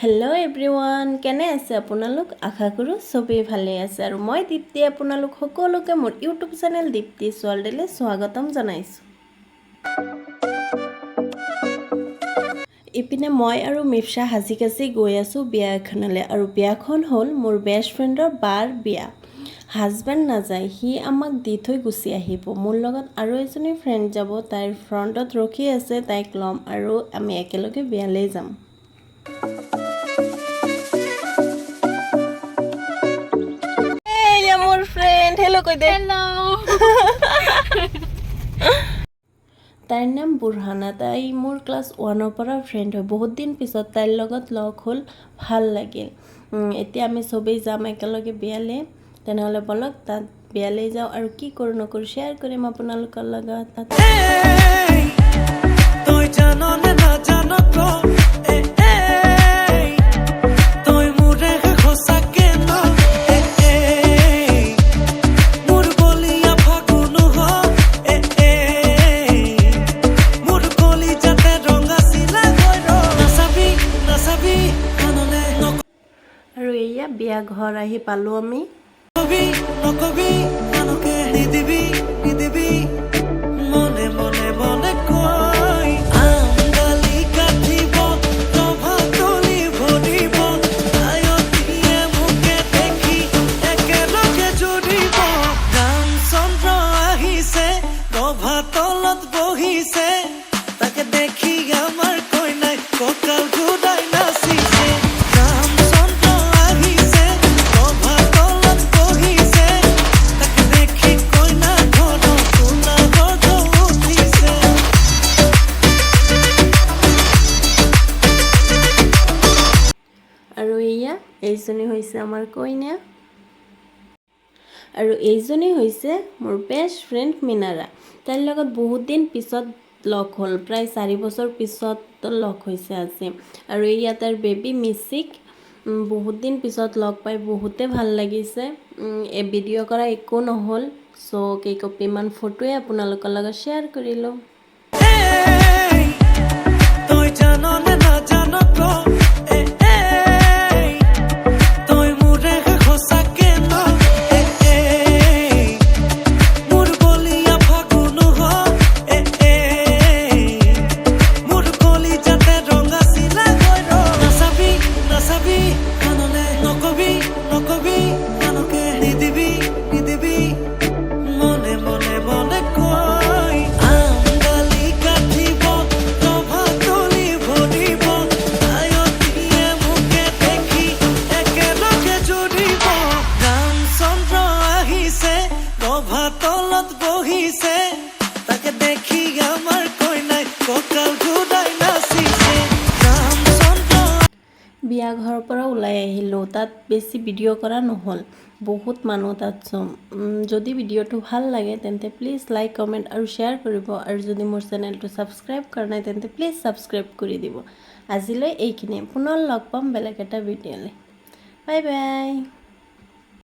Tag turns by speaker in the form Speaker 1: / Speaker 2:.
Speaker 1: Hello' everyone, কেনে আছে আপোনালোক? আশা কৰোঁ চবেই ভালে আছে। আৰু মই দীপ্তি, আপোনালোক সকলোকে মোৰ ইউটিউব চেনেল দীপ্তি ৱৰ্ল্ডলৈ স্বাগতম জনাইছোঁ। ইপিনে মই আৰু মিফছা সাজি কাচি গৈ আছোঁ বিয়া এখনলৈ। আৰু বিয়াখন হ'ল মোৰ বেষ্ট ফ্ৰেণ্ডৰ বাৰ বিয়া। হাজবেণ্ড নাযায়, সি আমাক দি থৈ গুচি আহিব। মোৰ লগত আৰু এজনী ফ্ৰেণ্ড যাব, তাইৰ ফ্ৰণ্টত ৰখি আছে। তাইক ল'ম আৰু আমি একেলগে বিয়ালৈ যাম। এইয়া মোৰ ফ্ৰেণ্ড, হেল্ল' কৈ দে।
Speaker 2: হেল্ল'।
Speaker 1: তাইৰ নাম বুৰহানা। তাই মোৰ ক্লাছ 1ৰ পৰা ফ্ৰেণ্ড হয়। বহুত দিন পিছত তাইৰ লগত লগ হ'ল, ভাল লাগিল। এতিয়া আমি চবেই যাম একেলগে বিয়ালৈ। তেনেহ'লে ব'লক, তাত বিয়ালৈ যাওঁ আৰু কি কৰোঁ নকৰোঁ শ্বেয়াৰ কৰিম আপোনালোকৰ লগত।
Speaker 3: তই জাননে নাজান ক, এ এই, তই মোৰে সঁচাকে ন, এ এই, মোৰ বলিয়া ফাগুন হ, এ এই, মোৰ কলিজাতে ৰঙা চিলা হৈ ৰ। নাচাবি নাচাবি আনলে।
Speaker 1: আৰু এয়া বিয়া ঘৰ আহি পালোঁ আমি।
Speaker 3: নকবি নকবি আনকে, নিদিবি নিদিবি মনে মনে মনে কৈ। আম ডালি কাটিব, ৰভা তলি ভৰিব, আয়তীয়ে মোকে দেখি একেলগে জুৰিব। ৰামচন্দ্ৰ আহিছে, ৰভা তলত বহিছে, তাকে দেখি আমাৰ কইনাই কঁকাল ঘূৰাই নাচিছে। ৰামচন্দ্ৰ আহিছে, ৰভা তলত বহিছে, তাকে দেখি কইনা ঘৰত তোলা গৰ্জ উঠিছে।
Speaker 1: আৰু এয়া এইজনী হৈছে আমাৰ কইনা আৰু এইজনী হৈছে মোৰ বেষ্ট ফ্ৰেণ্ড মিনাৰা। তাইৰ লগত বহুত দিন পিছত লগ হ'ল, প্ৰায় 4 বছৰ পিছত লগ হৈছে আজি। আৰু এয়া তাইৰ বেবী মিচিক। বহুত দিন পিছত লগ পাই বহুতে ভাল লাগিছে। এই ভিডিঅ' কৰা একো নহ'ল, চ' কেইকপিমান ফটোৱে আপোনালোকৰ লগত শ্বেয়াৰ কৰিলোঁ।
Speaker 3: এই, তই জাননে নাজান ক, এ এই, তই মোৰে সঁচাকে ন, এ এই, মোৰ বলিয়া ফাগুন হ, এ এই, মোৰ কলিজাতে ৰঙা চিলা হৈ ৰ। নাচাবি নাচাবি আনলে, নকবি নকবি আনকে, নিদিবি নিদিবি মনে মনে মনে কৈ। আম ডালি কাটিব, ৰভা তলি ভৰিব, আয়তীয়ে মোকে দেখি একেলগে জুৰিব। ৰামচন্দ্ৰ আহিছে, ৰভা তলত বহিছে, তাকে দেখি আমাৰ কইনাই কঁকাল ঘূৰাই নাচিছে। ৰামচন্দ্ৰ
Speaker 1: বিয়া ঘৰৰ পৰা ওলাই আহিলোঁ। তাত বেছি ভিডিঅ' কৰা নহ'ল, বহুত মানুহ তাত। যদি ভিডিঅ'টো ভাল লাগে, তেন্তে প্লিজ লাইক, কমেণ্ট আৰু শ্বেয়াৰ কৰিব। আৰু যদি মোৰ চেনেলটো ছাবস্ক্ৰাইব কৰা নাই, তেন্তে প্লিজ ছাবস্ক্ৰাইব কৰি দিব। আজিলৈ এইখিনিয়ে। পুনৰ লগ পাম বেলেগ এটা ভিডিঅ'লৈ। Bye bye.